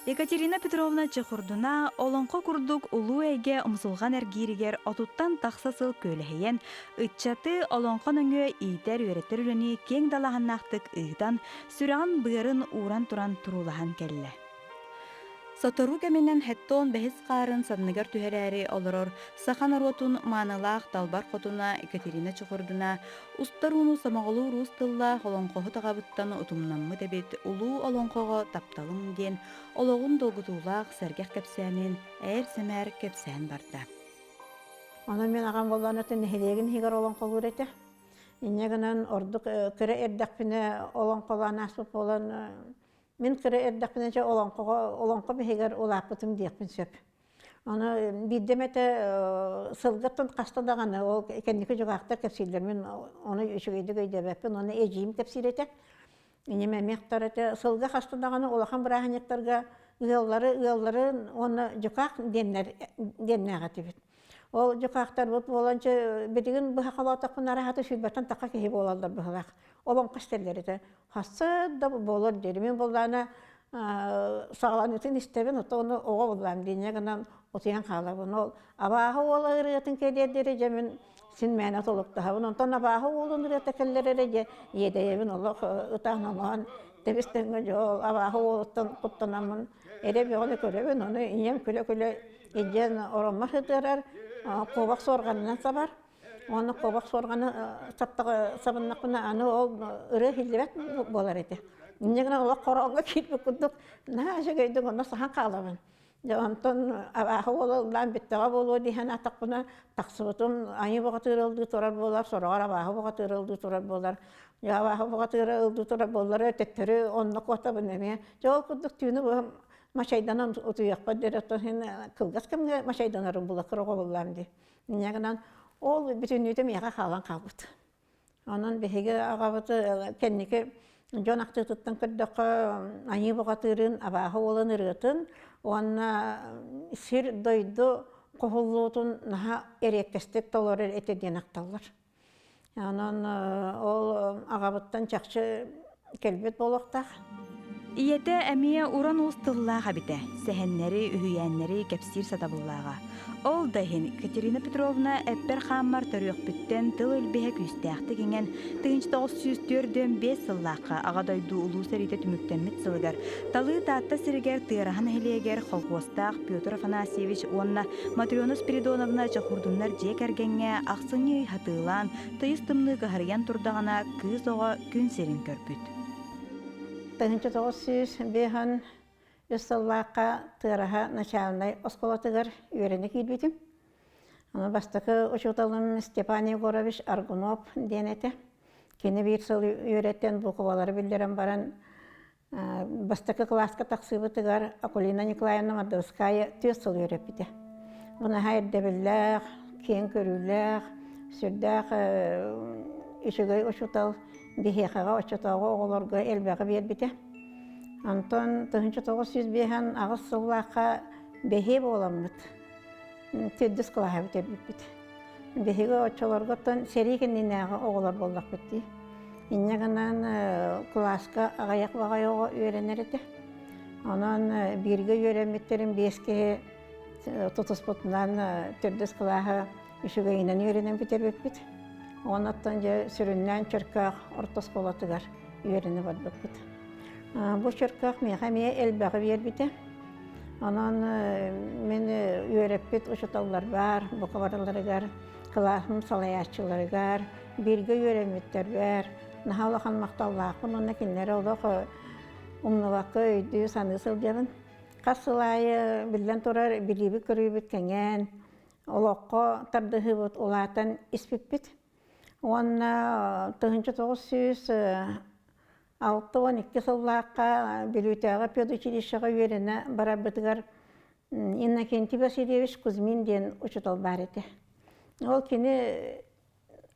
Екатерина Петровна Чехурдуна олоҥхо курдук улуу эйгэ умсулҕан эргииригэр отуттан тахса сыл күөлэһийэн, ыччаты олоҥхо нөҥүө иитэр-үөрэтэр үлэни киэҥ далааһыннаахтык ыытан, сүрэҕин-быарын ууран туран туруулаһан кэллэ. Сотору кэминэн Хеттон бэһис хаарын санныгар түһэрээри олорор саха норуотун маанылаах далбар хотуна Екатерина Чехурдина устар ууну сомоҕолуур уус тыллаах олоҥхоһут аҕабыттан утумнаммыт эбит улуу олоҥхоҕо тапталым диэн олоҕун долгутуулаах сэргэх кэпсээнин ээр-сэмээр кэпсээн барда. Онон мин аҕам буоллаҕына нэһилиэгин иһигэр олоҥхолуур этэ. Инньэ гынан ордук кыра эрдэхпинэ олоҥхолоон ааспыт буолан мин кыра эрдэхпинэ дьэ олоҥхоҕо олоҥхо биһигэр улааппытым диэхпин сөп. Аны биирдэ эмэтэ сылгыттан хаста даҕаны ол кэнники дьукаахтар кэпсииллэр мин ону үчүгэйдик өйдөөбөппүн уонна эдьиийим кэпсиир этэ. Иним эмиэ ахтар этэ сылга хаста даҕаны улахан бырааһынньыктарга ыаллары ыалларын уонна дьукаах диэннэр диэннээх этибит. Ол дьукаахтарбыт буолан чэ билигин быһа холоотохпуна араһата сүүрбэттэн тахха киһи буолаллар быһылаах. Олоҥхо истэллэр этэ. Хасса да буолар диэри мин буоллаана саҕаланыытын истэбин, оттон ону оҕо буоллаам диинньэ гынан утуйан хаалабын. Ол абааһы уола ырыатын кэлиэр диэри дьэ мин син мээнэ толуктаһабын. Онтон абааһы уолун ырыата кэллэр эрэ дьэ иэдэйэбин олох ытаан-оноон тэбис-тэҥҥэ дьэ ол абааһы уолуттан куттанаммын эрэ бөҕөнү көрөбүн. Ону ийэм күлэ-күлэ илдьэн ороммор сытыарар, куобах суорҕанынан сабар. Уонна куобах суорҕаны сабыннахпына аны ол ырыа иһиллибэт буолар этэ. Инньэ гынан олох хороонго киирбит курдук наһаа үчүгэйдик онно саһан хаалабын. Дьэ онтон абааһы уола ыллаан бүттэҕэ буолуо диэн атахпына тахсыбытым айыы бөҕөтүгэр ыллыы турар буолар, сороҕор абааһы бөҕөтүгэр ыллыы турар буолар. Дьэ абааһы бөҕөтүгэр ыллыы турар буоллар төттөрү онно куотабын эмиэ. Дьэ ол курдук түүнү быһа мачайданан утуйуохпар диэри оттон син кылгас кэмҥэ мачайданарым була кыра оҕо буоллаам дии. Инньэ гынан ол бүтүннүүтэ миэхэ хаалан хаалбыт. Онон биһиги аҕабыт кэнники дьон ахтыытыттан көрдөххө айыы бухатыырын, абааһы уолун ырыатын уонна сир дойду хоһуллуутун наһаа эриэккэстик толорор этэ диэн ахталлар. Онон ол аҕабыттан чахчы кэлбит буолуохтаах. Ийэтэ эмиэ уран уус тыллаах эбитэ, сэһэннэри, үһүйээннэри кэпсиир сатабыллааҕа. Ол да иһин Катерина Петровна эппэр-хааммар төрүөхпүттэн тыл илбиһэ күүстээхтик иҥэн, 1945 сыллаахха Аҕа дойду Улуу сэриитэ түмүктэммит сылыгар Талыы Таатта сиригэр Тыараһа нэһилиэгэр колхуостаах Петр Афанасьевич уонна Матрена Спиридоновна Чохурдуннар дьиэ кэргэҥҥэ ахсынньы ый хатыылаан, тыйыс тымныы кыһарыйан турдаҕына кыыс оҕо күн сирин көрбүт. 1953 сыллаахха Тыараһа начальнай оскуолатыгар үөрэнэ киирбитим. Аны бастакы учууталым Степан Егорович Аргунов диэн этэ. Кини биир сыл үөрэтэн буквалары биллэрэн баран бастакы кылааска тахсыыбытыгар Акулина Николаевна Мордовская түөрт сыл үөрэппитэ. Бу наһаа ирдэбиллээх, киэҥ көрүүлээх, сүрдээх үчүгэй учуутал биһиэхэҕэ оччотооҕу оҕолорго элбэҕи биэрбитэ. Онтон 1958 сыллаахха бэһиэ буоламмыт төрдүс кылааһы бүтэрбиппит. Биһиги оччолорготтон сэрии кэннинээҕи оҕолор буоллахпыт дии. Инньэ гынан кылааска аҕыйах баҕайы оҕо үөрэнэр этэ. Онон бииргэ үөрэммиттэрим биэс киһи тутуспутунан төрдүс кылааһы үчүгэйинэн үөрэнэн бүтэрбиппит. Онон дьэ сүрүннээн Чөркөөх орто оскуолатыгар үөрэнэ барбыппыт. Бу Чөркөөх миэхэ эмиэ элбэҕи биэрбитэ. Онон мин үөрэппит учууталларбар, бука барыларыгар, кылааһым салайааччыларыгар, бииргэ үөрэммиттэрбэр наһаа улахан махталлаахпын уонна кинилэри олох умнубакка өйдүү саныы сылдьабын. Хас сыл аайы биллэн турар билиибит-көрүүбүт кэҥээн, олоххо тардыһыыбыт улаатан испиппит. Уонна 1962 сыллаахха Бүлүүтээҕи педучилищеҕа үөрэнэ барарбытыгар Иннокентий Васильевич Кузьмин диэн учуутал баар этэ. Ол кини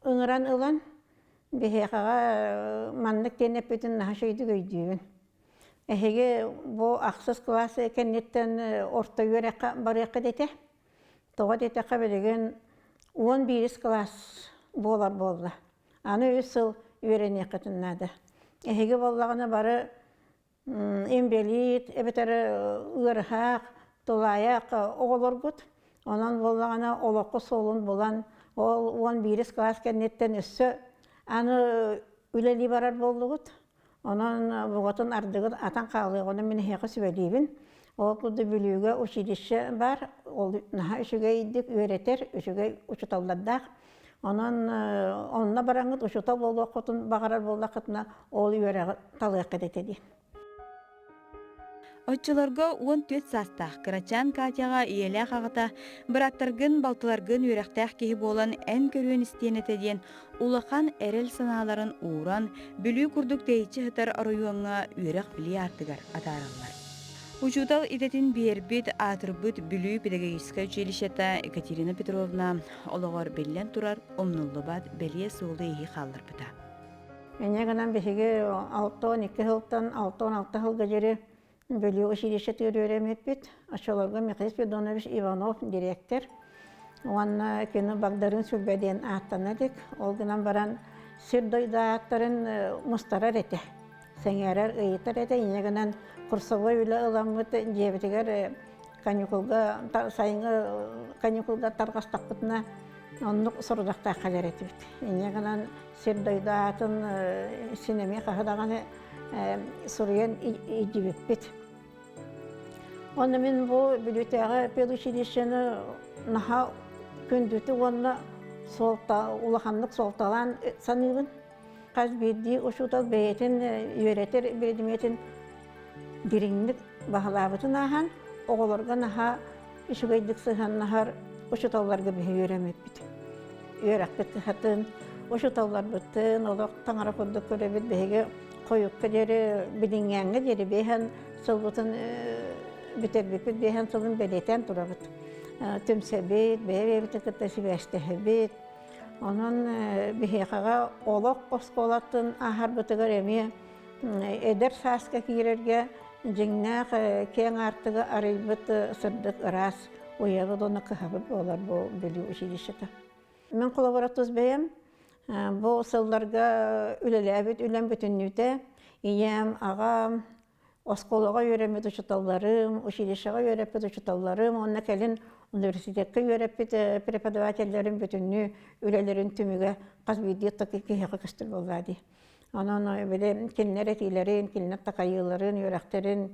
ыҥыран ылан биһиэхэҕэ маннык диэн эппитин наһаа үчүгэйдик өйдүүбүн. Эһиги бу ахсыс кылаас кэнниттэн орто үөрэххэ барыаххыт этэ. Тоҕо диэтэххэ билигин 11 кылаас буолар буолла. Аны үс сыл үөрэниэххитин наада. Эһиги буоллаҕына бары инбэлиит эбэтэр ыарыһах, тулаайах оҕолоргут. Онон буоллаҕына олоххо суолун булан, ол 11 кылаас кэнниттэн өссө аны үлэлии барар буоллугут. Онон бугатын ардыгыт атан хаалыах, онон мин эһиэхэ сүбэлиибин. Ол курдук Бүлүүгэ училище баар, ол наһаа үчүгэйдик үөрэтэр, үчүгэй учууталлардаах. Онон онно бараҥҥыт учуутал буолуоххутун баҕарар буоллаххытына, ол үөрэҕи талыаххыт этэ дии. Оччолорго 14 саастаах кырачаан Катяҕа ийэлээх аҕата бырааттаргын, балтыларгын үөрэхтээх киһи буолан эн көрүөн истиэн этэ диэн улахан эрэл санааларын ууран, Бүлүү курдук тэйиччи сытар оройуоҥҥа үөрэх-билии аартыгар атаараллар. Учуутал идэтин биэрбит, аатырбыт Бүлүү педагогическай училищета Екатерина Петровна олоҕор биллэн турар умнуллубат бэлиэ суолу-ииһи хаалларбыта. Инньэ гынан биһиги 62 сылтан 66 сылга диэри Бүлүү училищетыгар үөрэммиппит. Оччолорго Михаил Спиридонович Иванов дириэктэр уонна кини Багдарыын Сүлбэ диэн ааттана илик. Ол гынан баран сир дойду ааттарын мустарар этэ, сэҥээрэр, ыйытар этэ. Инньэ гынан курсовой үлэ ыламмыт дьиэбитигэр каникулга сайыҥҥы каникулга тарҕастахпытына оннук сорудахтаах кэлэр этибит. Инньэ гынан сир дойду аатын син эмиэ хаһы даҕаны суруйан илдьибиппит. Онно мин бу Бүлүүтээҕи педучилищены наһаа күндүтүк уонна суолта улаханнык суолталаан саныыбын. Хас биирдии учуутал бэйэтин үөрэтэр биридимиэтин дириҥник баһылаабытын ааһан, оҕолорго наһаа үчүгэйдик сыһыаннаһар учууталларга биһи үөрэммиппит. Үөрэхпит кыһатын, учууталларбытын олох таҥара курдук көрөбүт. Биһиги хойукка диэри, билиҥҥээҥҥэ диэри биэһэн сылбытын бүтэрбиппит, биэһэн сылын бэлиэтээн турабыт. Түмсэбит, бэйэ-бэйэбитин кытта сибээстэһэбит. Онон биһиэхэҕэ олох оскуолатын ааһарбытыгар эмиэ эдэр сааска киирэргэ дьиҥнээх киэҥ аартыгы арыйбыт сырдык ыраас уйабыт уонна кыһабыт буолар бу Бүлүү училищета. Мин холобура тус бэйэм бу сылларга үлэлээбит үлэм бүтүннүүтэ ийэм, аҕам, оскуолаҕа үөрэммит учууталларым, училищеҕа үөрэппит учууталларым уонна кэлин университекка үөрэппит преподавателлэрим бүтүннүү үлэлэрин түмүгэ хас биирдии киһиэхэ көстөр буоллаа дии. Онон били кинилэр этиилэрин, кинилэр такайыыларын, үөрэхтэрин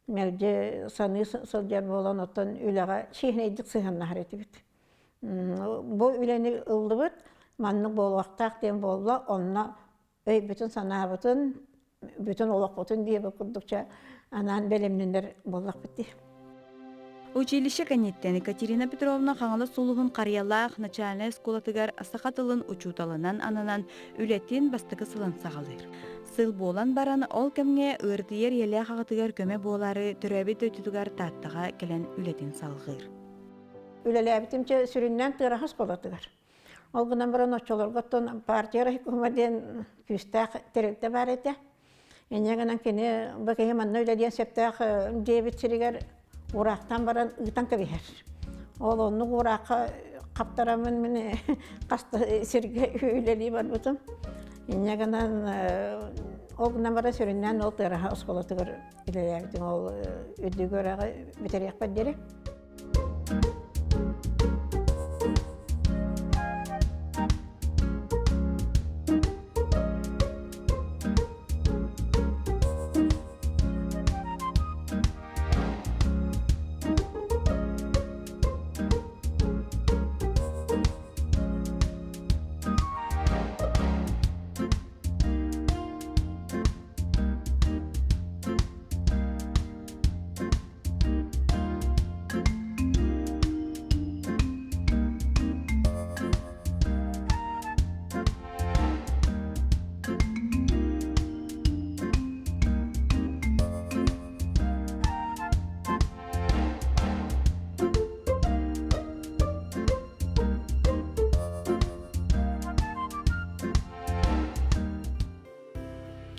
мэлдьи саныы сылдьар буолан, оттон үлэҕэ чиэһинэйдик сыһыаннаһар этибит. Бу үлэни ыллыбыт, маннык буолуохтаах диэн буолла, онно өйбүтүн-санаабытын, бүтүн олохпутун диэбит курдукча анаан бэлэмнэнэр буоллахпыт дии. Училище кэнниттэн Екатерина Петровна Хаҥалас улууһун Харыйалаах начальнай оскуолатыгар саха тылын учууталынан ананан үлэтин бастакы сылын саҕалыыр. Сыл буолан баран, ол кэмҥэ ыарытыйар ийэлээх аҕатыгар көмө буолаары төрөөбүт дойдутугар Тааттаҕа кэлэн үлэтин салҕыыр. Үлэлээбитим чэ сүрүннээн Тыараһа оскуолатыгар. Ол гынан баран оччолорго оттон партия райкома диэн күүстээх тэрилтэ баар этэ. Инньэ гынан кини бу киһи манна үлэлиэн сөптөөх диэбит сиригэр ураахтан баран ыытан кэбиһэр. Ол оннук уураахха хаптараммын мин хас да сиргэ үлэлии барбытым. Инньэ гынан ол гынан баран сүрүннээн ол Тыараһа оскуолатыгар үлэлээбитим. Ол үрдүк үөрэҕи бүтэриэхпэр диэри.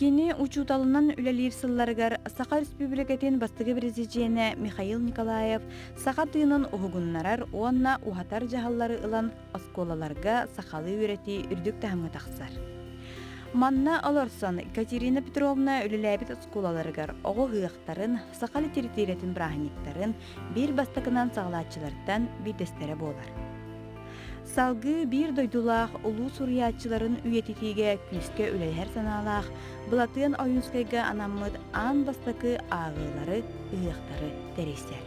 Кини учууталынан үлэлиир сылларыгар Саха Өрөспүүбүлүкэтин бастакы президенэ Михаил Николаев саха тыынын уһугуннарар уонна уһатар дьаһаллары ылан оскуолаларга сахалыы үөрэтии үрдүк таһымҥа тахсар. Манна олорсон Екатерина Петровна үлэлээбит оскуолаларыгар оҕо ыһыахтарын, саха литэрэтиирэтин бырааһынньыктарын биир бастакынан саҕалааччылартан биирдэстэрэ буолар. Салгыы биир дойдулаах улуу суруйааччыларын үйэтитиигэ күүскэ үлэлэһэр санаалаах Былатыан Ойуунскайга анаммыт аан бастакы ааҕыылары, ыһыахтары тэрийсэр.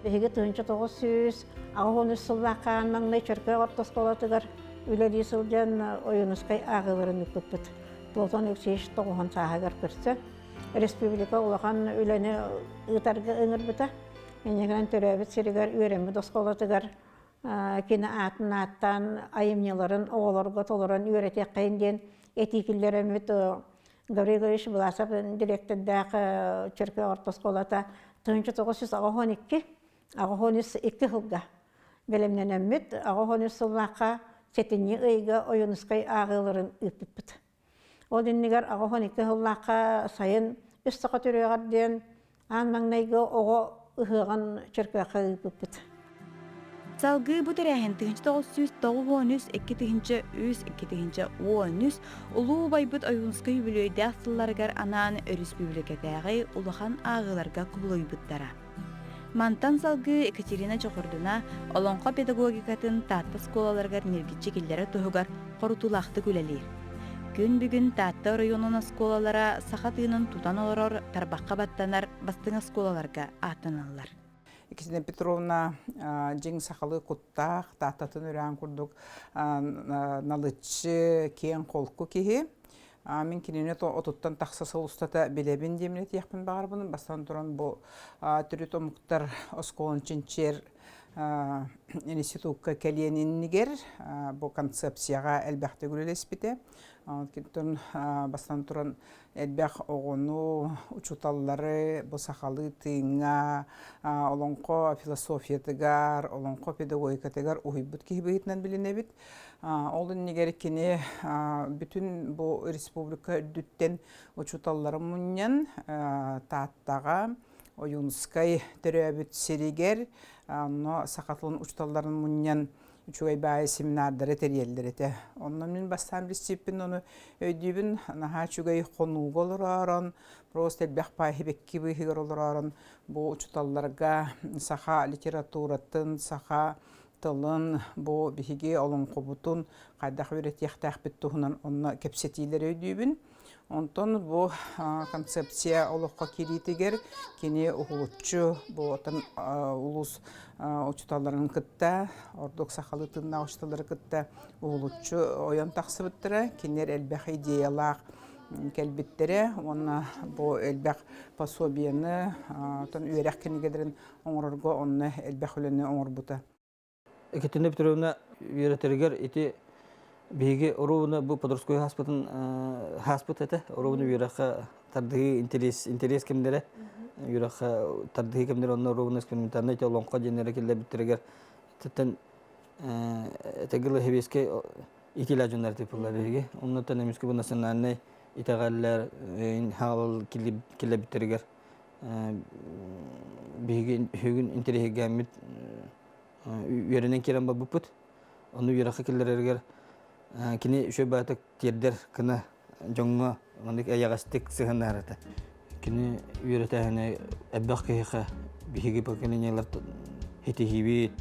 Биһиги 1983 сыллаахха маҥнай Чөркөөх орто оскуолатыгар үлэлии сылдьан Ойуунускай ааҕыыларын ыыппыппыт. Платон Алексеевич тоҕуһун сааһыгар көрсө республика улахан үлэни ыытарга ыҥырбыта. Иннигинэн төрөөбүт сиригэр үөрэммит оскуолатыгар кини аатын ааттаан айымньыларын оҕолорго толорон үөрэтиэххэйин диэн этии киллэрэммит Гаврил Григорьевич Власов дириэктэрдээх Чөркөөх орто оскуолата 1982 83 сылга бэлэмнэнэммит 83 сыллаахха сэтинньи ыйга Ойуунускай ааҕыыларын ыыппыппыт. Ол иннигэр 82 сыллаахха сайын үс саха төрүөҕэр диэн аан маҥнайгы оҕо ыһыаҕын Чөркөөххө ыыппыппыт. Салгыы бу тэрээһин 1993 2003 2013 улуу убайбыт Ойуунскай үбүлүөйдээх сылларыгар анаан өрөспүүбүлүкэтээҕи улахан ааҕыыларга кубулуйбуттара. Мантан салгыы Екатерина Чохордуна олоҥхо педагогикатын Таатта оскуолаларыгар ньиргиччи киллэрэр туһугар хорутуулаахтык үлэлиир. Күн бүгүн Таатта оройуонун оскуолалара саха тыынын тутан олорор тарбахха баттанар бастыҥ оскуолаларга ааттаналлар. Екатерина Петровна дьиҥ сахалыы куттаах, Тааттатын үрээн курдук налыччы, киэҥ холку киһи. Мин кинини отуттан тахса сыл устата билэбин диэмин этиэхпин баҕарбын. Бастан туран бу төрүт омуктар оскуоланы чинчийэр институкка кэлиэн иннигэр бу концепцияҕа элбэхтик үлэлэспитэ. Оттон бастан туран элбэх оҕону, учууталлары бу сахалыы тыыҥҥа, олоҥхо философиятыгар, олоҥхо педагогикатыгар уһуйбут киһи быһыытынан билинэбит. Ол иннигэр кини бүтүн бу республика үрдүттэн учууталлары мунньан Тааттаҕа Ойуунускай төрөөбүт сиригэр онно саха тылын учууталларын мунньан үчүгэй баайы семинардары тэрийэллэр этэ. Онно мин бастаан билсиппин ону өйдүүбүн наһаа үчүгэй хонууга олороорон, просто элбэх баай хибекки быыһыгар олороорон бу учууталларга саха литературатын, саха тылын, бу биһиги олоҥхобутун хайдах үөрэтиэхтээхпит туһунан онно кэпсэтиилэри өйдүүбүн. Онтон бу концепция олоххо киириитигэр кини уһулуччу бу отон улуус учууталларын кытта, ордук сахалыы тыыннаах учууталлары кытта уһулуччу ойон тахсыбыттара. Кинилэр элбэх идеялаах кэлбиттэрэ уонна бу элбэх пособиены, отон үөрэх кинигэлэрин оҥорорго онно элбэх үлэни оҥорбута. Екатерина Петровна үөрэтэригэр ити биһиги оруобуна бу подростковый хааспытын хааспыт этэ. Оруобуна үөрэххэ тардыһыы интерес интерес кэмнэрэ үөрэххэ тардыһыы кэмнэрэ онно оруобуна экспериментальнай ити олоҥхо диэннэрэ киллэрбиттэригэр титтэн этэгил сэбиэскэй итилээ дьоннор тыпылла биһиги. Оннуттан эмискэ бу национальнай итэҕэллэр хаалал киллэрбиттэригэр биһиги үһүгүн интэриэһиргээммит үөрэнэн киирэн барбыппыт. Ону үөрэххэ киллэрэригэр кини үчүгэй баҕайытык тиэрдэр гына дьоҥҥо маннык эйэҕэстик сыһыаннаһар этэ. Кини үөрэтээһинэ элбэх киһиэхэ биһиги поколениелар ситиһиибит,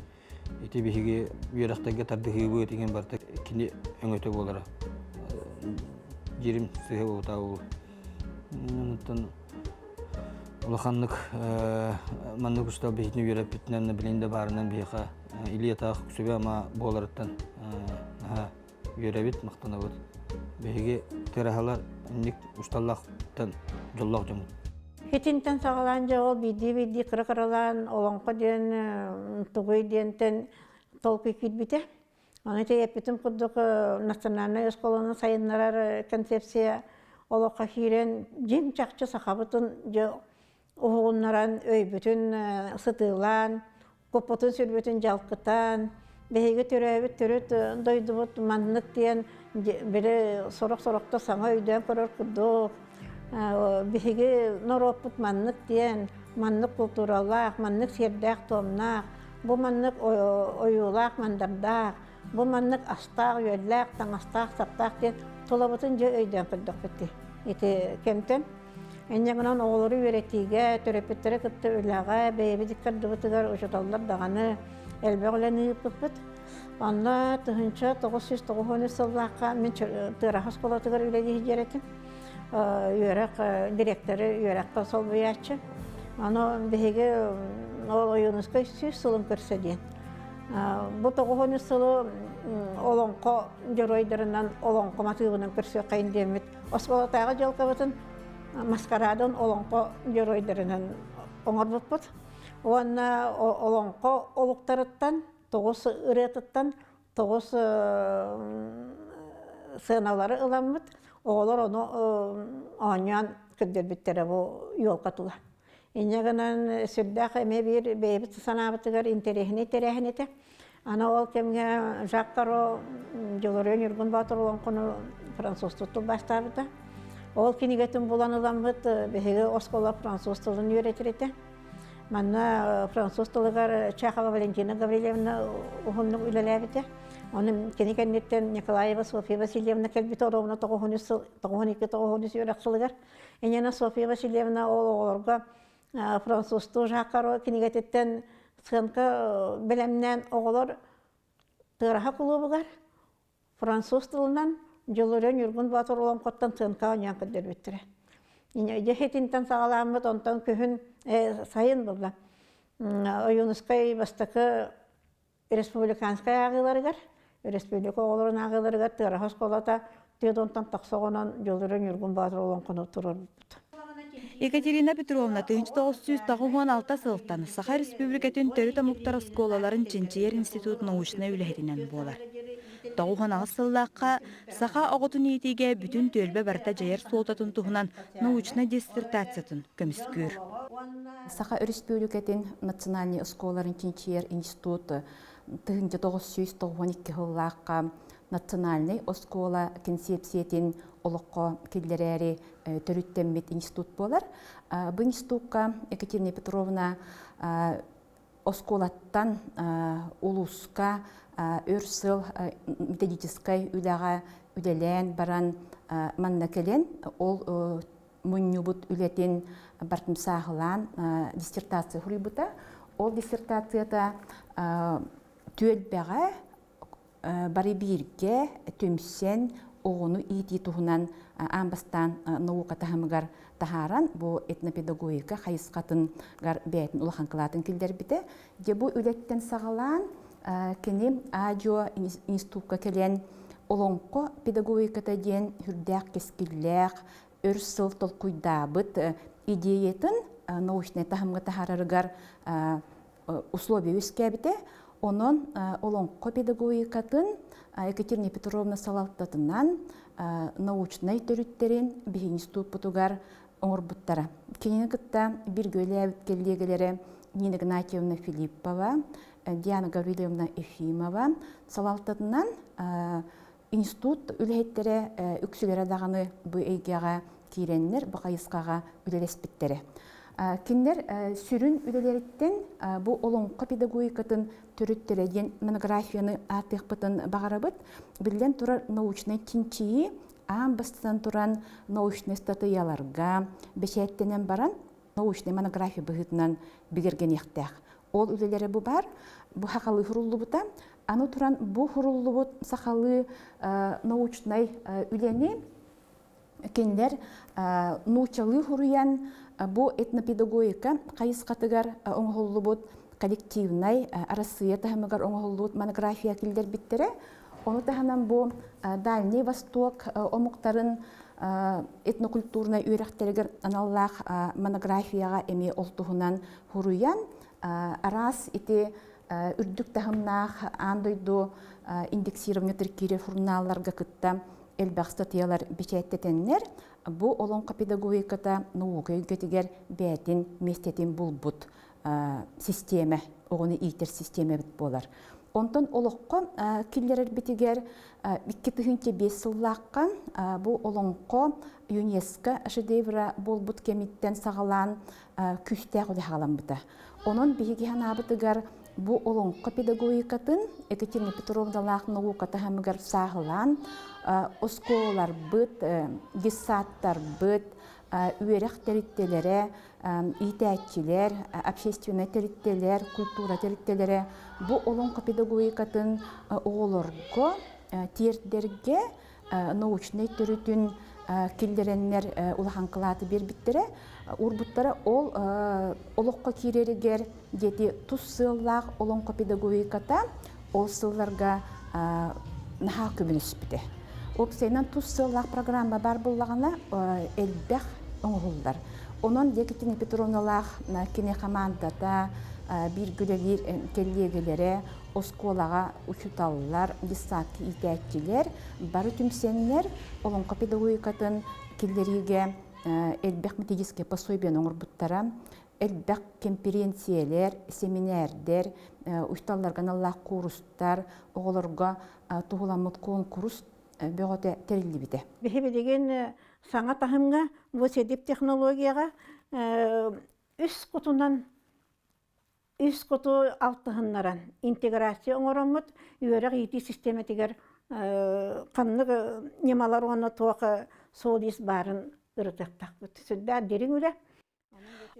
ити биһиги үөрэхтэргэ тардыһыыбыт игин барыта кини өҥөтө буолара. Дьирим сыһа буолбута ол. Онтон улаханнык маннык устал биһитини үөрэппитинэн билин да баарынан биһиэхэ илии-атах сүбэ-ама буоларыттан наһаа үөрэбит, махтанабыт. Биһиги тыраһалар инник усталлаахтан дьоллоох дьоммут. Итинтэн саҕалаан дьэ ол биирдии-биирдии кыра-кыралаан олоҥхо диэн тугуй диэнтэн толкуй киирбитэ. Ону ити эппитим курдук национальнай оскуоланы сайыннарар концепция олоххо киирэн дьиҥ чахчы сахабытын дьэ уһугуннаран өйбүтүн сытыылаан, куппутун-сүрбүтүн дьалкытан, биһиги төрөөбүт төрүт дойдубут маннык диэн били сорох-сорохто саҥа өйдөөн көрөр курдук биһиги норуоппут маннык диэн, маннык култууралаах, маннык сиэрдээх-туомнаах, бу маннык ойуулаах-мандардаах. Бу маннык астаах-үөллээх, таҥастаах-саптаах диэн тулабытын дьэ өйдөөн көрдөхпүт дии. Ити кэмтэн. Инньэ гынан оҕолору үөрэтиигэ, төрөппүттэри кытта үлэҕэ, бэйэбит иккардыбытыгар учууталлар даҕаны элбэх үлэни ыыппыппыт. Онно 1993 сыллаахха мин Тыараһа оскуолатыгар үлэлии сылдьар этим. Үөрэх директоры үөрэххэ солбуйааччы. Аны биһиги ол Ойуунускай 100 сылын көрсө диэн. Бу 93 сылы олоҥхо дьоруойдарынан олоҥхо матыыбынан көрсүөххэйин диэммит оскуолатааҕы дьылкабытын маскараадын олоҥхо дьоруойдарынан оҥорбуппут. Уонна олоҥхо олуктарыттан тоҕус ырыатыттан тоҕус сыаналары ыламмыт, оҕолор ону оонньоон көрдөрбүттэрэ бу елка тула. Инньэ гынан сүрдээх эмиэ биир бэйэбит санаабытыгар интэриэһинэй тэрээһин этэ. Аны ол кэмҥэ Жак Каро Дьулуруйа Ньургун Боотур олоҥхону французтуу тылбаастаабыта. Ол кинигэтин булан ыламмыт биһиги оскуола француз тылын үөрэтэр этэ. Манна француз тылыгар Чехова Валентина Гаврильевна уһуннук үлэлээбитэ. Оны кини кэнниттэн Николаева Софья Васильевна кэлбитэ оруобуна 92-93 үөрэх сылыгар. Инена Софья Васильевна ол оҕолорго французтуу Жакаро кинигэтиттэн сценка бэлэмнээн оҕолор Тыараһа кулуубугар Француз тылынан Дьулуруйа Ньургун Боотур олоҥхоттон сыаҥка оонньоон көрдөрбүттэрэ. Дьэ саҕаламмыт, онтон күһүн сайын буолла. Ойуунускай бастакы республиканскай ааҕыыларыгар, республика оҕолорун ааҕыыларыгар Тыараһа оскуолата 40-тан тахса оҕонон Дьулуруйа Ньургун Боотур олоҥхону туруорбуппут. Екатерина Петровна 1996 сылтан Саха Республикатын төрүт омуктар оскуолаларын чинчийэр институт научнай үлэһитинэн буолар. 98 сыллаахха саха оҕотун иитиигэ бүтүн түөлбэ барыта дьайар суолтатын туһунан научнай диссертациятын көмүскүүр. Саха Өрөспүүбүлүкэтин национальнай оскуолаларын чинчийэр институт 1992 сыллаахха национальнай оскуола кэнсиэпсийэтин олоххо киллэрээри төрүттэммит институт буолар. Бу институкка Екатерина Петровна оскуолаттан улууска өр сыл методическай үлэҕэ үлэлээн баран манна кэлэн ол мунньубут үлэтин бартым сааһылаан диссертация суруйбута. Ол диссертацията түөлбэҕэ бары бииргэ түмсэн оҕону иитии туһунан аан бастаан наука таһымыгар таһааран бу этнопедагогика хайысхатыгар бэйэтин улахан кылаатын киллэрбитэ. Дьэ бу үлэттэн саҕалаан кини аадьуо институкка кэлэн олоҥхо педагогиката диэн сүрдээх кэскиллээх өр сыл толкуйдаабыт идеятын научнай таһымҥа таһаарарыгар условия үөскээбитэ. Онон олоҥхо педагогикатын Екатерина Петровна салалтатынан научнай төрүттэрин биһиги институппутугар оҥорбуттара. Кинини кытта бииргэ үлэлээбит кэллиэгэлэрэ Нина Игнатьевна Филиппова, Диана Гаврильевна Ефимова салалтатынан институт үлэһиттэрэ үксүлэрэ даҕаны бу эйгэҕэ киирэннэр бу хайысхаҕа үлэлэспиттэрэ. Кинилэр сүрүн үлэлэриттэн бу олоҥхо педагогикатын төрүттэрэ диэн монографияны ааттыахпытын баҕарабыт. Биллэн турар, научнай чинчийии аан бастатан туран научнай ыстатыйаларга бэчээттэнэн баран научнай монография быһыытынан бигэргэниэхтээх. Ол үлэлэрэ бу баар, бу сахалыы суруллубута. Аны туран бу суруллубут сахалыы научнай үлэни кинилэр нууччалыы суруйан бу этнопедагогика хайысхатыгар оҥоһуллубут коллективнай Арассыыйа таһымыгар оҥоһуллубут монография киллэрбиттэрэ. Ону таһынан бу Дальний Восток омуктарын этнокультурнай үөрэхтэригэр аналлаах монографияҕа эмиэ ол туһунан суруйан араас ити үрдүк таһымнаах аан дойду индексирование киирэр журналларга кытта элбэх статьялар бэчээттэтэннэр бу олоҥхо педагогиката наука эйгэтигэр бэйэтин миэстэтин булбут систиэмэ, оҕону иитэр систиэмэбит буолар. Онтон олоххо киллэрэрбитигэр 2005 сыллаахха бу олоҥхо ЮНЕСКО шедевра буолбут кэмиттэн саҕалаан күүстээх үлэ саҕаламмыта. Онон биһиги санаабытыгар Бу олоҥхо педагогикатын Екатерина Петровналаах наука таһымыгар сааһылаан оскуолаларбыт, детсадтарбыт, үөрэх тэрилтэлэрэ, иитээччилэр, общественнай тэрилтэлэр, культура тэрилтэлэрэ бу олоҥхо педагогикатын оҕолорго тиэрдэргэ научнай төрүтүн киллэрэннэр улахан кылааты биэрбиттэрэ. Уурбуттара ол олоххо киирэригэр диэти тус сыаллаах олоҥхо педагогиката ол сылларга наһаа көмөлөспүтэ. Уопсайынан тус сыаллаах программа баар буоллаҕына элбэх оҥоһуллар. Онон Екатерина Петровналаах кини хамаандата, бииргэ үлэлиир кэллиэгэлэрэ, оскуолаҕа учууталлар, детсадка иитээччилэр бары түмсэннэр олоҥхо педагогикатын киллэриигэ элбэх методическай пособиены оҥорбуттара, элбэх кэмпириэнсийэлэр, сэминээрдэр, учууталларга аналлаах куурустар, оҕолорго туһуламмыт куонкурус бөҕөтө тэриллибитэ. Биһи билигин саҥа таһымҥа бу седип технологияҕа үс кутунан үс куту алтыһыннаран интеграция оҥороммут үөрэх иитии систиэмэтигэр ханнык ньымалар уонна туох суол-иис баарын ырытыахтаахпыт. Сүрдээх дириҥ үлэ.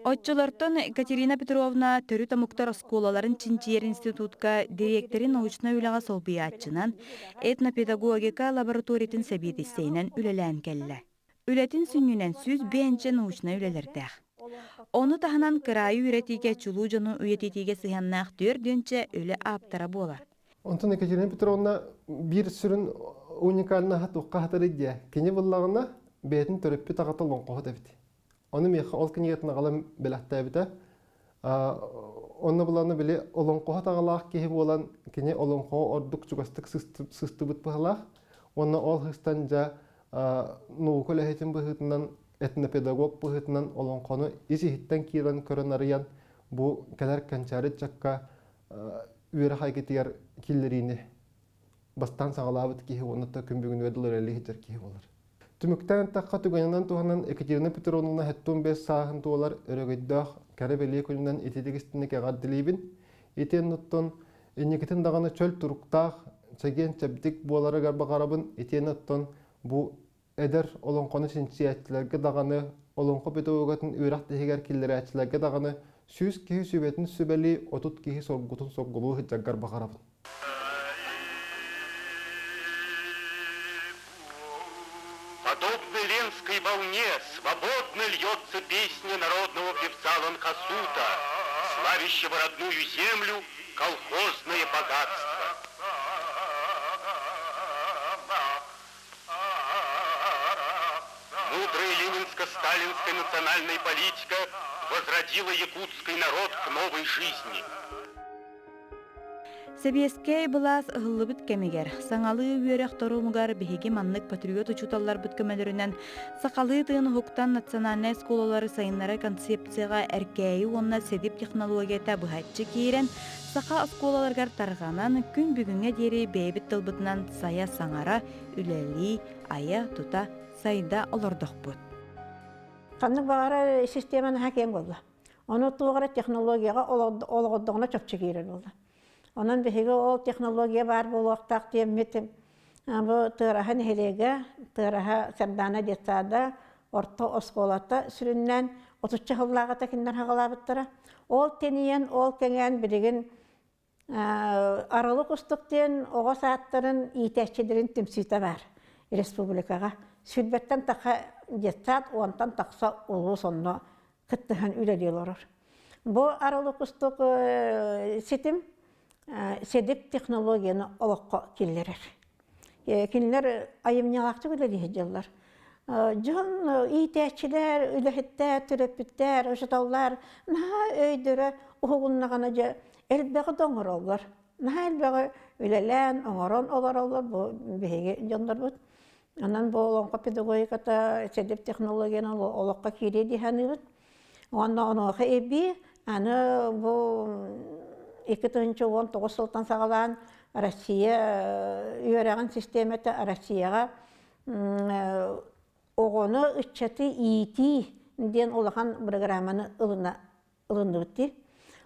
Оччолортон Екатерина Петровна төрүт омуктар оскуолаларын чинчийэр институтка дириэктэри научнай үлэҕэ солбуйааччынан, этнопедагогика лабораториятын сэбиэдиссэйинэн үлэлээн кэллэ. Үлэтин сүнньүнэн 105 научнай үлэлэрдээх. Ону таһынан кыраайы үөрэтиигэ чулуу дьону үйэтитиигэ сыһыаннаах түөрт үлэ ааптара буолар. Онтон Екатерина Петровна биир сүрүн уникальнаһа туохха хатарый диэ. Кини буллаҕына бэйэтин төрөппүт аҕата олоҥхоһут эбит. Ону миэхэ ол кинигэтин аҕалан бэлэхтээбитэ. Онно буланы били олоҥхоһут аҕалаах киһи буолан кини олоҥхоҕо ордук чугастык сыстыбыт быһалаах. Уонна ол сыстан дьэ наука үлэһитин быһыытынан, этнопедагог быһыытынан олоҥхону ис-иһиттэн киирэн көрөн арыйан бу кэлэр кэнчээри ыччакка үөрэх эйгэтигэр киллэриини бастаан саҕалаабыт киһи уонна күн бүгүнүгэр дылы үлэлии сылдьар киһи буолар. Түмүктээн эттэххэ, түгэнинэн туһанан Екатерина Петровна 75 сааһын туолар өрөгөйдөөх кэрэ бэлиэ күнүнэн ититик истинник эҕэрдэлиибин. Итиэн оттон инникитин даҕаны чөл туруктаах, чэгиэн-чэбдик буоларыгар баҕарабын. Итиэн оттон бу эдэр олоҥхону чинчийээччилэргэ даҕаны, олоҥхо педагогатын үөрэх тиһигэр киллэрээччилэргэ даҕаны 100 киһи сүбэтин сүбэлии, 30 киһи соргутун соргулуу сылдьаргар баҕарабын. Подобно Ленской волне свободно льется песня народного певца Ланхасута, славящего родную землю, колхозное богатство. Мудрая ленинско-сталинская национальная политика возродила якутский народ к новой жизни. Сэбиэскэй былаас ыһыллыбыт кэмигэр, саҥалыы үөрэх торумугар биһиги маннык патриот учууталларбыт көмөлөрүнэн сахалыы тыын уһуктан национальнай оскуолалары сайыннарар концепцияҕа эркээйи уонна СЭДИП технологията быһаччы киирэн, саха оскуолаларыгар тарҕанан, күн бүгүҥҥэ диэри бэйэбит тылбытынан сайа саҥара, үлэлии, айа-тута, сайда олордохпут. Ханнык баҕарар система наһаа киэҥ буолла. Ону туох эрэ технологияҕа олоҕордоҕуна чопчу киирэр буолла. Онон биһиги ол технология баар буолуохтаах диэммит бу Тыараһа нэһилиэгэ, Тыараһа Сардаана детсада орто оскуолата сүрүннээн отучча сыллааҕыта кинилэр хаҕалаабыттара. Ол тэнийэн, ол кэҥээн билигин Арылы кустук диэн оҕо саадтарын иитээччилэрин түмсүүтэ баар республикаҕа. Сүүрбэттэн тахса детсад, уонтан тахса улуус онно кыттыһан үлэлии олорор. Бу Арылы кустук ситим СЭДИП технологияны олоххо киллэрэр. Кинилэр айымньылаахтык үлэлии сылдьаллар. Дьон иитээччилэр, үлэһиттэр, төрөппүттэр, учууталлар наһаа өйдөрө уһугуннаҕына дьэ элбэҕи да оҥороллор. Наһаа элбэҕи үлэлээн, оҥорон олороллор бу биһиги дьоннорбут. Онон бу олоҥхо педагогиката СЭДИП технологияны олоххо киириэ дии саныыбын. Уонна онуоха эбии аны бу 2019 сылтан саҕалаан Россия үөрэҕин систиэмэтэ Россияҕа оҕону ыччаты иитии диэн улахан бырагырааманы ылына ылынныбыт дии.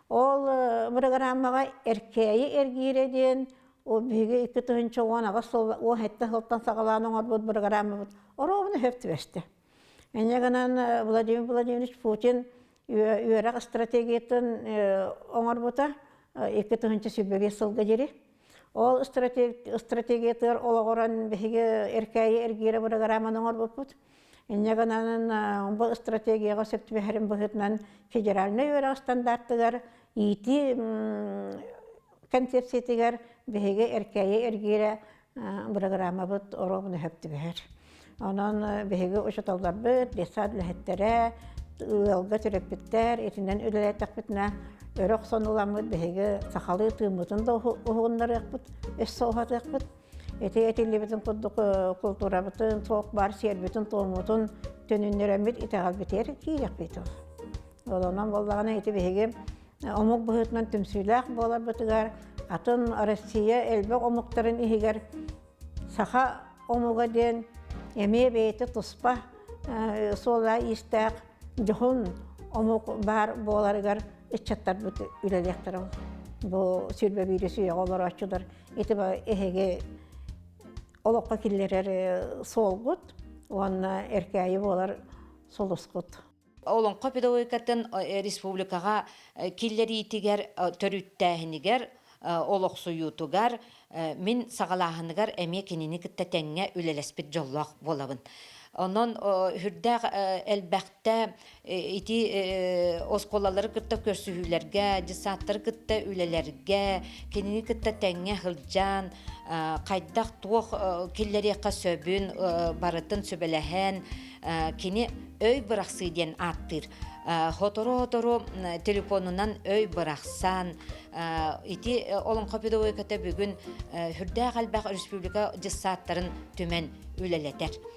Ол бырагыраамаҕа Эркээйи эргиирэ диэн ол биһиги 2018 сыл 17 сылтан саҕалаан оҥорбут бырагыраамабыт оруобуна сөп түбэстэ. Инньэ гынан Владимир Владимирович Путин үөрэх стратегиятын оҥорбута 2025 сылга диэри. Ол стратегиятыгар олоҕуран биһиги Эркээйи эргиирэ бырагырааманы оҥорбуппут. Инньэ гынан бу стратегияҕа сөп түбэһэрин быһыытынан федеральнай үөрэх стандартыгар иитии концепциятыгар биһиги Эркээйи эргиирэ бырагыраамабыт оруобуна сөп түбэһэр. Онон биһиги учууталларбыт, детсад үлэһиттэрэ, ыалга төрөппүттэр итинэн үлэлээтэхпитинэ өрө охсон ыламмыт биһиги сахалыы тыыммытын да уһугуннарыахпыт, өссө уһатыахпыт. Ити этиллибитин курдук култуурабытын, туох баар сиэрбитин-туоммутун төнүннэрэммит итэҕэлбитигэр киириэхпит. Ол онон буоллаҕына ити биһиги омук быһыытынан түмсүүлээх буоларбытыгар атын Россия элбэх омуктарын иһигэр саха омуга диэн эмиэ бэйэтэ туспа суола-иистээх дьоһун омук баар буоларыгар ыччаттарбыт үлэлиэхтэрэ. Бу 21 үйэҕэ олорооччулар ити эһиги олоххо киллэрэр суолгут уонна эркээйи буолар сулускут. Олоҥхо педагогикатын республикаҕа киллэриитигэр, төрүттээһинигэр, олохсуйуутугар мин саҕалааһыныгар эмиэ кинини кытта тэҥҥэ үлэлэспит дьоллоох буолабын. Онон үрдээх элбэхтэ ити оскуолалары кытта көрсүһүүлэргэ, десанттары кытта үлэлэргэ, кинини кытта тэҥҥэ сылдьан, хайдах туох киллэриэххэ сөбүн барытын сүбэлэһэн, кини өй бырахсыы диэн ааттыыр. Сотору-сотору телефонунан өй бырахсан, ити олоҥхо педагогиката бүгүн сүрдээх элбэх республика дьыссааттарын түмэн үлэлэтэр.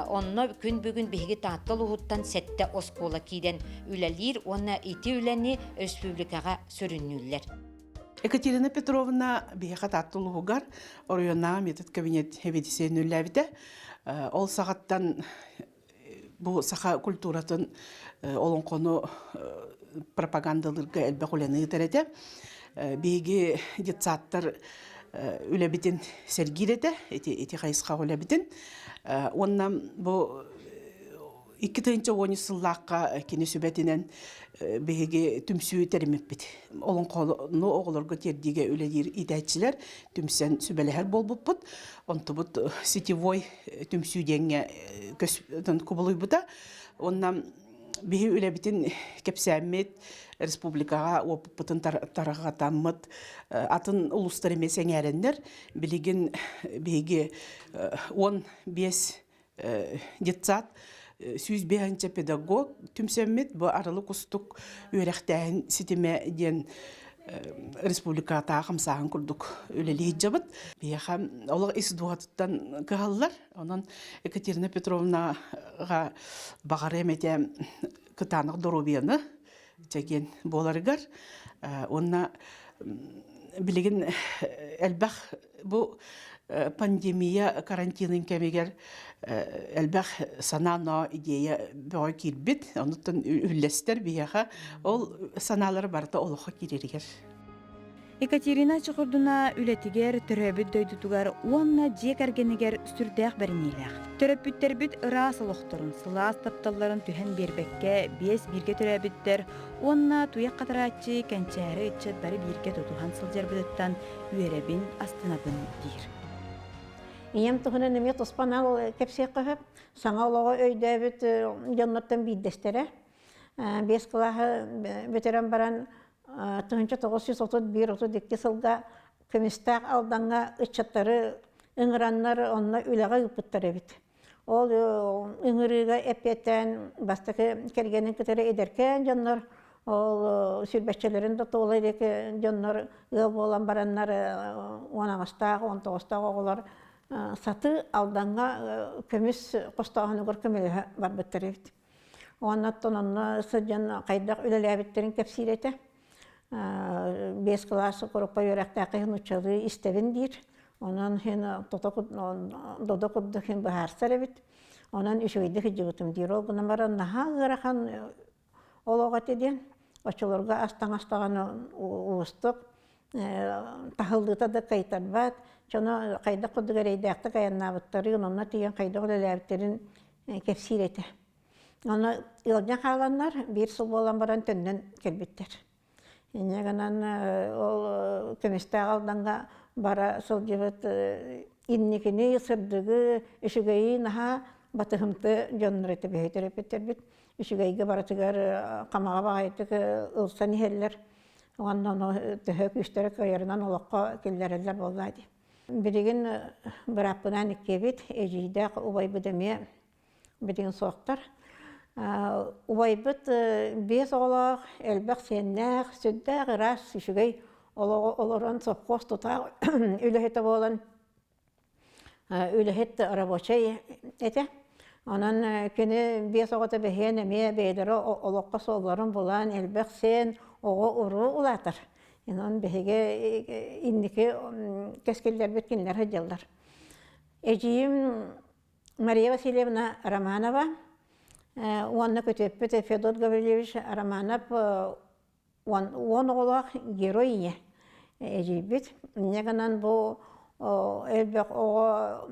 Онно күн бүгүн биһиги Таатта улууһуттан сэттэ оскуола киирэн үлэлиир уонна ити үлэни республикаҕа сүрүннүүллэр. Екатерина Петровна биһиэхэ Таатта улууһугар оройуоннааҕы метод кабинет эбидисиэн үллээбитэ. Ол саҕаттан бу саха культуратын олоҥхону пропагандалыырга элбэх үлэни ыытар этэ. Биһиги детсадтар үлэбитин сэргиир этэ, ити, ити хайысхаҕа үлэбитин. Уонна бу 2013 сыллаахха кини сүбэтинэн биһиги түмсүү тэриммиппит. Олоҥхону оҕолорго тиэрдиигэ үлэлиир иитээччилэр түмсэн сүбэлэһэр буолбуппут. Онтубут сетевой түмсүү диэҥҥэ кубулуйбута. Уонна биһи үлэбитин кэпсээммит, республикаҕа уопуппутун тарҕатаммыт, атын улуустар эмиэ сэҥээрэннэр, билигин биһиги 15 детсад 105 педагог түмсэммит бу арылы кустук үөрэхтээһин ситимэ диэн республикатааҕы хамсааһын курдук үлэлии сылдьабыт. Биһиэхэ олох ис дууһатыттан кыһаллар. Онон Екатерина Петровнаҕа баҕарыам этэ кытаанах доруобуйаны чэгиэн буоларыгар уонна билигин элбэх бу пандемия карантинын кэмигэр элбэх санаа-ноо идея бөҕө киирбит онуттан үллэстэр биһиэхэ ол санаалары барыта олоххо киирэригэр. Екатерина Чехордуна үлэтигэр, төрөөбүт дойдутугар уонна дьиэ кэргэнигэр сүрдээх бэриниилээх. Төрөппүттэрбит ыраас олохторун, сылаас тапталларын түһэн биэрбэккэ биэс бииргэ төрөөбүттэр уонна туйах хатарааччы кэнчээри ыччат бары бииргэ тутуһан сылдьарбытыттан үөрэбин, астынабын диир. Ийэм туһунан эмиэ туспа анал кэпсиэххэ сөп. Саҥа олоҕу өйдөөбүт дьоннортон биирдэстэрэ. Биэс кылааһы бүтэрэн баран 1931-32 сылга Көмүстээх Алдаҥҥа ыччаттары ыҥыраннар онно үлэҕэ ыыппыттар эбит. Ол ыҥырыыга эппиэттээн бастакы кэргэнин кытары эдэркээн дьоннор ол сүүрбэччэлэрин да туола илик дьоннор ыал буолан бараннар 18-таах, 19-таах оҕолор сатыы Алдаҥҥа көмүс хостооһунугар көмөлөһө барбыттар эбит. Уонна оттон онно сылдьан хайдах үлэлээбиттэрин кэпсиир этэ. Биэс кылаас куруппа үөрэхтээх иһин нууччалыы истэбин диир. Онон иһин додо курдук иһин быһаарсар эбит. Онон үчүгэйдик сылдьыбытым диир. Ол гынан баран наһаа ыарахан олох этэ диэн. Оччолорго ас таҥас даҕаны уустук, таһыллыыта да кыайтарбат. Дьоно хайдах курдук эрэйдээхтик айаннаабыттарын, онно тиийэн хайдах үлэлээбиттэрин кэпсиир этэ. Ону ыалдьан хааланнар, биир сыл буолан баран төннөн кэлбиттэр. Инньэ гынан ол көмүстээх Алдаҥҥа бара сылдьыбыт инникини, сырдыгы, үчүгэйи наһаа батыһымты дьоннор этэ биһи төрөппүттэрбит. Үчүгэйгэ барытыгар хамаҕа баҕайытык ылсан иһэллэр. Уонна ону төһө күүстэрэ кыайарынан олоххо киллэрэллэр буоллаа дии. Билигин бырааппынаан иккиэбит, эдьиийдээх убайбыт эмиэ билигин суохтар. Убайбыт биэс оҕолоох, элбэх сиэннээх, сүрдээх ыраас, үчүгэй олоҕу олорон сопхуос тутаах үлэһитэ буолан үлэһит рабочай этэ. Онон кини биэс оҕото бэһиэн эмиэ бэйэлэрэ олоххо суолларын булан элбэх сиэн оҕо уруу улаатар. Онон биһиги инники кэскиллэрбит кинилэр сылдьаллар. Эдьиийим Мария Васильевна Романова уонна күтүөппүт Федот Гаврильевич Романов уон оҕолоох герой ийэ эдьиийбит. Инньэ гынан бу элбэх оҕо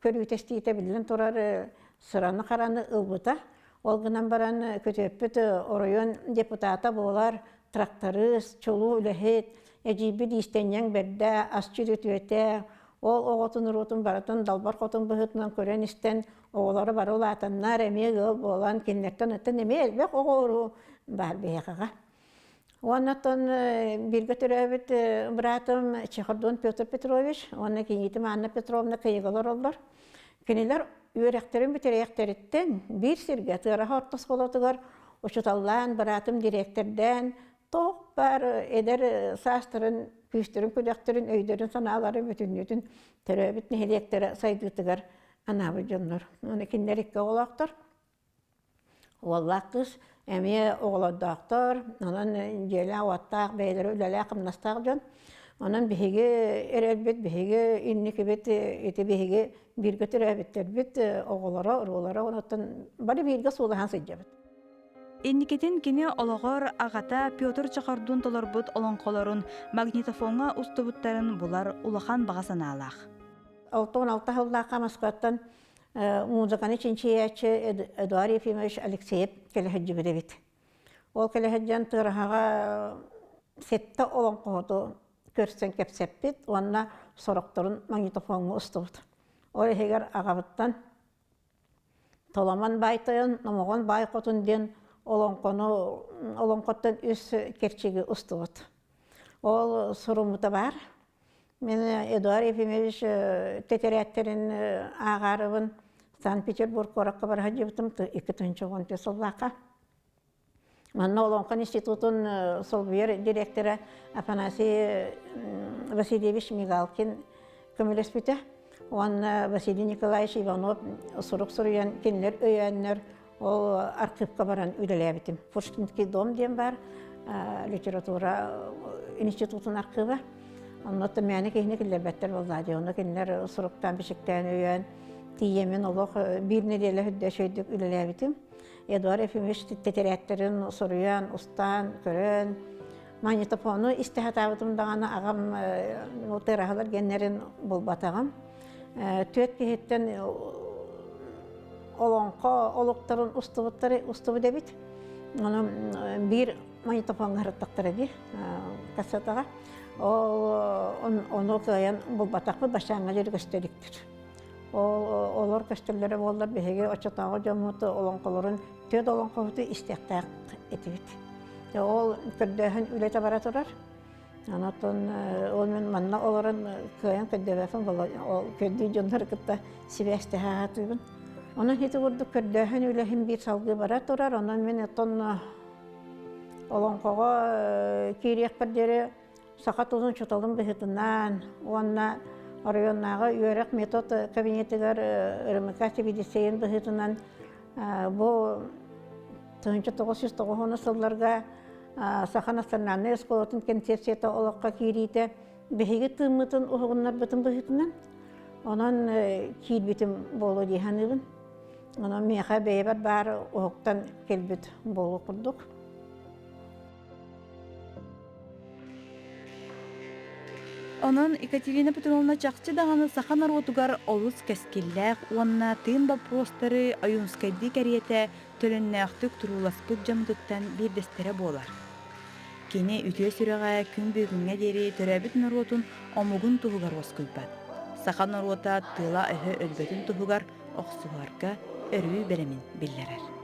көрүүтэ-истиитэ биллэн турар сыраны-хараны ылбыта. Ол гынан баран күтүөппүт оройуон депутата буолар, тракторист, чулуу үлэһит, эдьиийбит иистэнньэҥ бэрдэ, асчыт үтүөтэ, Ол оҕотун уруутун барытын далбар хотун быһыытынан көрөн-истэн, оҕолоро бары улаатаннар, эмиэ ыал буолан, кинилэртэн оттон эмиэ элбэх оҕо уруу баар биһиэхэҕэ. Уонна оттон бииргэ төрөөбүт быраатым Чехордун Петр Петрович уонна кийиитим Анна Петровна Кыйыга олороллор. Кинилэр үөрэхтэрин бүтэриэхтэриттэн биир сиргэ Тыараһа орто оскуолатыгар учууталлаан, быраатым дириэктэрдээн, Туох баар эдэр саастарын, күүстэрин-күдэхтэрин, өйдөрүн-санааларын бүтүннүүтүн төрөөбүт нэһилиэктэрэ сайдыытыгар анаабыт дьоннор. Уонна кинилэр икки оҕолоохтор. Уоллаах кыыс эмиэ оҕолордоохтор, онон дьиэлээх-уоттаах, бэйэлэрэ үлэлээх-хамнастаах дьон. Онон биһиги эрэлбит, биһиги инникибит, ити биһиги бииргэ төрөөбүттэрбит оҕолоро, уруулара, онон бары бииргэ суулаһан сылдьабыт. Инникитин кини олоҕор аҕата Петр Чохордуун толорбут олоҥхолорун магнитофоҥҥа устубуттарын булар улахан баҕа санаалаах. 66 сыллаахха Москваттан музыканы чинчийээччи Эдуард Ефимович Алексеев кэлэ сылдьыбыт эбит. Ол кэлэ сылдьан Тыараһаҕа сэттэ олоҥхоһуту көрсөн кэпсэппит уонна сорохторун магнитофоҥҥа устубут. Ол иһигэр аҕабыттан Толомон баай тойон, Номоҕон баай хотун диэн олоҥхону олоҥхоттон үс кэрчиги устубут. Ол суруммута баар. Мин Эдуард Ефимович тэтэрээттэрин ааҕаарыбын Санкт-Петербург куоракка бара сылдьыбытым 2014 сыллаахха. Манна Олоҥхо институтун солбуйар директора Афанасий Васильевич Мигалкин көмөлөспүтэ. Уонна Василий Николаевич Иванов сурук суруйан кинилэр өйөөннөр ол архивка баран үлэлээбитим. Пушкинский дом диэн бар литература институтун архыыба. Онно мээнэ киһини киллэрбэттэр буоллаа дии. Онно кинилэр суруктаан бичиктээн өйөөн тиийэмин олох биир нэдиэлэ үрдэ үчүгэйдик үлэлээбитим. Эдуард Ефимович тэтэрээттэрин суруйан, устаан, көрөн, магнитофону истэ сатаабытым даҕаны аҕам тыараһалар геннэрин булбатаҕым. Түөрт киһиттэн олоҥхо олуктарын устубуттары устубут эбит. Ону биир магнитофоҥҥа сырыттахтара дии кассетаҕа. Ол ону кыайан булбатахпыт, баччааҥҥа диэри көстө иликтэр. Ол олор көстөллөрө буоллар биһиги оччотооҕу дьоммут олоҥхолорун түөрт олоҥхоһуту истиэхтээх этибит. Ол көрдөөһүн үлэтэ бара турар. Онон ол мин манна олорон кыайан көрдөөбөппүн ол көрдүү дьоннору кытта сибээстэһэ сатыыбын. Онон ити курдук көрдөөһүн үлэһин биир салгыы бара турар. Онон мин оттон олоҥхоҕо киириэхпэр диэри саха тылын учууталын быһыытынан уонна оройуоннааҕы үөрэх метод кабинетыгар РМК сэбиэдиссэйин быһыытынан бу 1990 сылларга Саха национальнай оскуолатын концепцията олоххо киириитэ биһиги тыыммытын уһугуннарбытын быһыытынан онон киирбитим буолуо дии саныыбын. Онон миэхэ бэйэбэр баар уһуктан кэлбит буолуо курдук. Онон Екатерина Петровна чахчы даҕаны саха норуотугар олус кэскиллээх уонна тыын боппуруостары Ойуунскайдыы кэриэтэ төлөннөөхтүк турууласпыт дьоммутуттан биирдэстэрэ буолар. Кини үтүө сүрэҕэ күн бүгүҥҥэ диэри төрөөбүт норуотун омугун туһугар уоскуйбат. Саха норуота тыла-өһө өлбөтүн туһугар охсуһарга өрүү бэлэмин биллэрэр.